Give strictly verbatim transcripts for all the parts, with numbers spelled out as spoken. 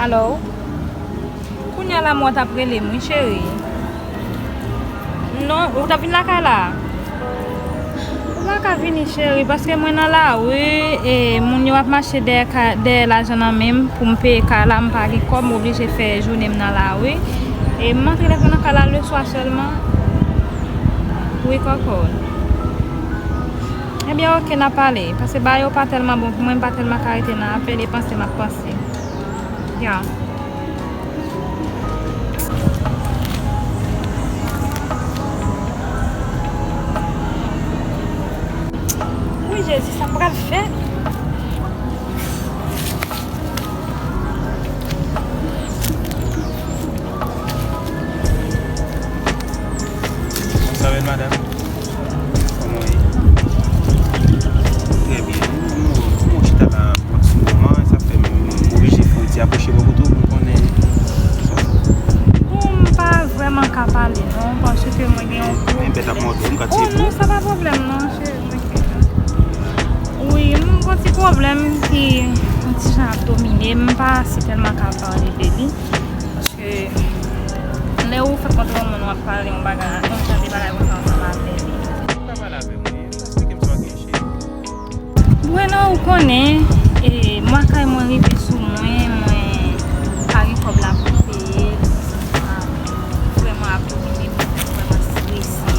Alo? Kounye a la mwen t ap rele m wi, cheri. Non, ou t ap vin lakay la? Ou pa ka vini, cheri, paske mwen nan lari, e moun yo ap mache dèyè ka-, dèyè lajan nan men m pou m peye kay la, m pa gen kòb, m oblije fè jounen m nan lari. E m antre lè nan kay la leswa sèlman. Wi, kòkò. Ebyen, oke, n a pale. Paske bagay yo pa tèlman bon pou mwen, m pa tèlman ka rete nan apèl e panse m ap panse. Ya. Wi, Jezi, sa m pral fè? Bonswa, bèl madanm. Kòman w ye? Trè byen. M, m, m chita la pou yon ti moman, sa fè m oblije fè yon ti apwoche bò kote w pou m konnen. Bon, m pa vrèman ka pale non, paske mwen gen yon... Men bèt ap mòde w, m ka tiye pou ou. Oh non, sa pa pwoblèm non, cheri, mwen gen... Wi, m gen yon ti pwoblèm ki yon ti jan ap domine m, m pa si tèlman ka pale de li. Paske lè ou fèk kontre yon moun, w ap pale yon bagay, yon jan de bagay konsa ansanm avè li. Ou ka pale avè m, wi. Eksplike m sa w gen, cheri. Bueno, ou konnen, e, mwa kay mwen rive sou mwen, mwen pa gen kòb la pou m peye l, sa vrèman ap domine m, mwen vrèman strese.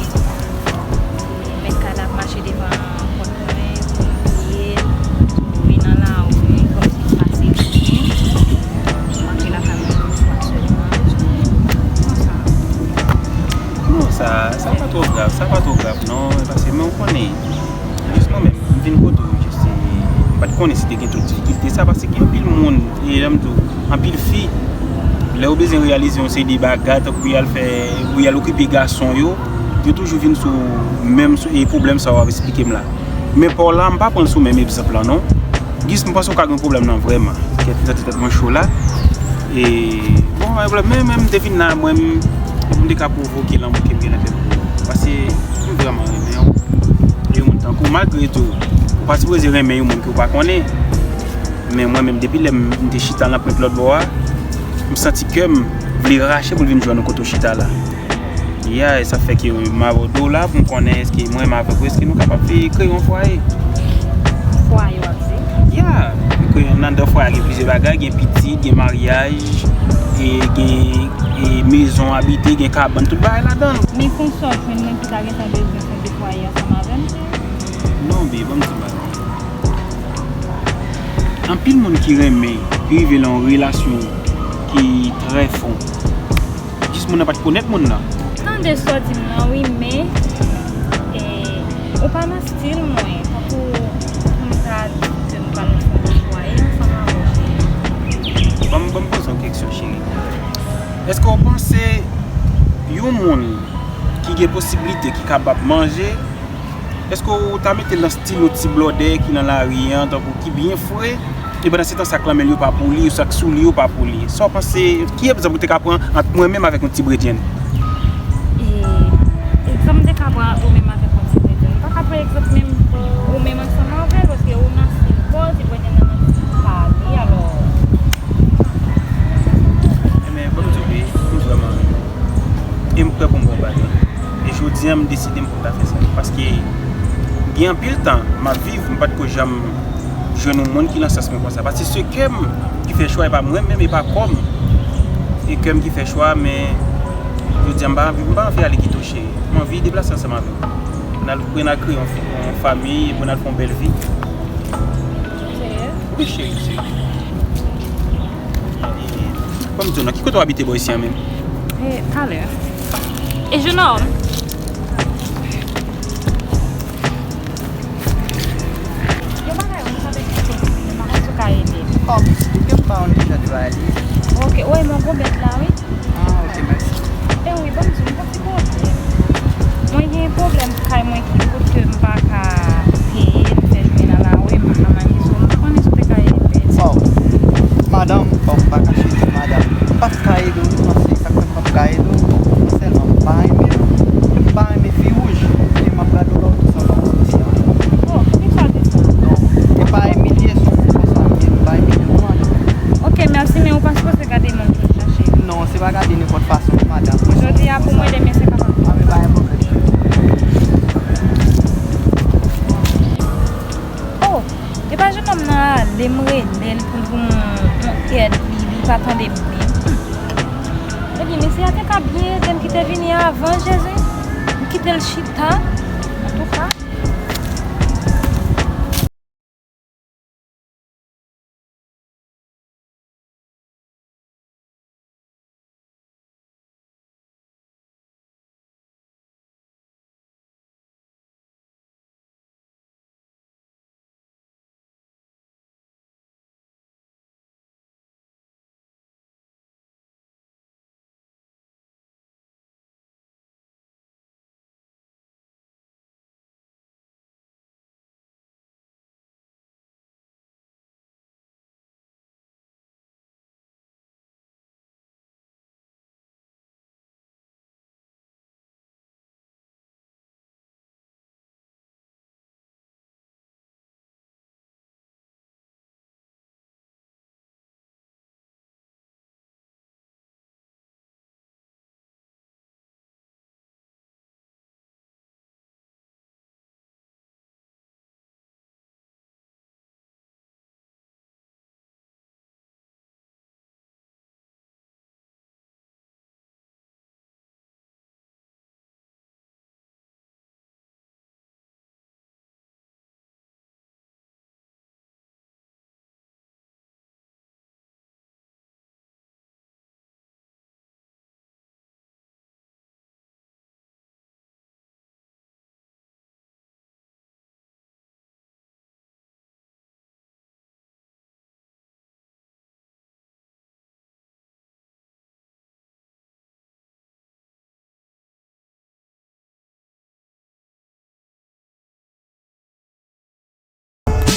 E, mèt kay la ap mache devan pòt mwen pou m peye l. Wi, nan lari, kòmsi m pase vini. M antre lakay mwen yon swa sèlman. Konsa. Non, sa, sa pa twò grav, sa pa twò grav, non, paske men ou konnen, jis mwen menm, m vin kote w, jis, e, m pa t konnen si te gen tout difikilte sa, paske gen anpil moun, e, lè m di w, anpil fi, lè yo bezwen reyalize yon seri de bagay, tankou y al fè, pou y al okipe gason yo, yo toujou vin sou menm, sou, e, pwoblèm sa w ap eksplike m la. Men pa w la, m pa pran l sou menm egzanp lan non. Gis, m panse w ka gen pwoblèm nan vrèman. Kèt, tèt, tèt mwen cho la. E, bon, men, men m te vin la, mwen, m, m te ka pwovoke lanmou ke m gen nan kè m pou ou. Paske m vrèman renmen w. E yon moun tankou w, malgre tou, ou pa sipoze renmen yon moun ke w pa konnen. Men mwen menm, depi lè m, m te chita nan pwent lòt bò a, m santi kè m vle rache pou l vin jwenn ou kote w chita la. Ya, e sa fè ke m ap di w la pou m konnen èske mwen menm avèk ou, èske nou kapab fè kreye yon fwaye. Fwaye w ap di? Ya, kreye, anndan fwaye a gen plizyè bagay, gen pitit, gen maryaj, e gen, e mezon abite, gen kabann, tout bagay ladan l. Men konsa w jwenn mwen ki ta gentan bezwen fè de fwaye ansanm avè m? Non, babe, ban m di w bagay. Anpil moun ki renmen, ki rive nan yon relasyon ki trè fon. Jis moun nan pa t konèt moun nan. Tande sa w di m nan wi, men, e, ou pa nan stil mwen. Tankou pou m ta di ke m pral fè yon fwaye ansanm avè w, cheri. Ban m, ban m poze yon keksyon, cheri. Èske w panse yon moun ki gen posiblite, ki kapab manje, èske w ta mete l nan stil yon ti blòdè ki nan lari an, tankou ki byen fre, e pandan se tan sa k nan men l yo pa pou li, sa k sou li yo pa pou li? Sa w panse, ki egzanp ou te ka pran ant mwen menm avèk yon ti bredjenn? E, egzanp m te ka pran ant ou menm avèk yon ti bredjenn. M pa ka pran egzanp menm ou menm ansanm avè l, paske ou nan stil pa w, ti bredjenn nan nan stil pa li, alò. Ebyen, ban m di w, wi, m vrèman renmen w. E m prè pou m ba w bagay. E jodi a, m deside m pou m ta fè sa. Paske gen anpil tan, m ap viv, m pa t ko janm jwenn yon moun ki nan sans mwen konsa. Paske se kè m ki fè chwa, e pa mwen menm, e pa kò m. E kè m ki fè chwa, men jodi a, m pa anvi, m pa anvi ale kite w, cheri. M anvi deplase ansanm avè w. N al, pou n al kreye yon, yon fanmi, e pou n al fè yon bèl vi. Serye? Wi, cheri, serye. Ban m di w non, ki kote w abite bò isi a menm? E, talè. E jenòm? Yon bagay, ou sa te di pou m, m pa konn si w ka ede m. Oh, ke m pa konn ki jan de bagay li ye. Ok, wi, mwen gon bèt la, wi. Ah, ok, mèsi. E wi, ban m di w, m gon ti pwoblèm. Mwen gen pwoblèm kay mwen ki kote m pa ka peye, m fè jounen nan lari, m pa ka manje, so m pa konnen si w te ka ede m. Oh, madanm, oh, m pa kache di w, madanm. M pa t ka ede w, non, se sa k fè m p ap ka ede w. Mwen sèlman m pa renmen w. M pa renmen fi wouj. E m ap gade w la, w tou sa w pa wè w di an. Oh, poukisa w di sa? Non, e pa imilye sou konsa, m pa imilye w non, madanm. Ok, mèsi, men ou pa sipoze Fanm nan ale, m rele l pou l ban m yon èd, li, li pa tande m menm. Hmm. Ebyen, mesye a te ka byen ede m ki te vini avan, Jezi. M kite l chita. Antouka.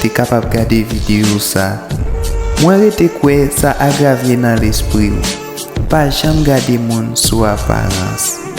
Te kapab gade videyo sa. Mwen rete kwè sa agravye nan lespri w. Pa janm gade moun sou aparans.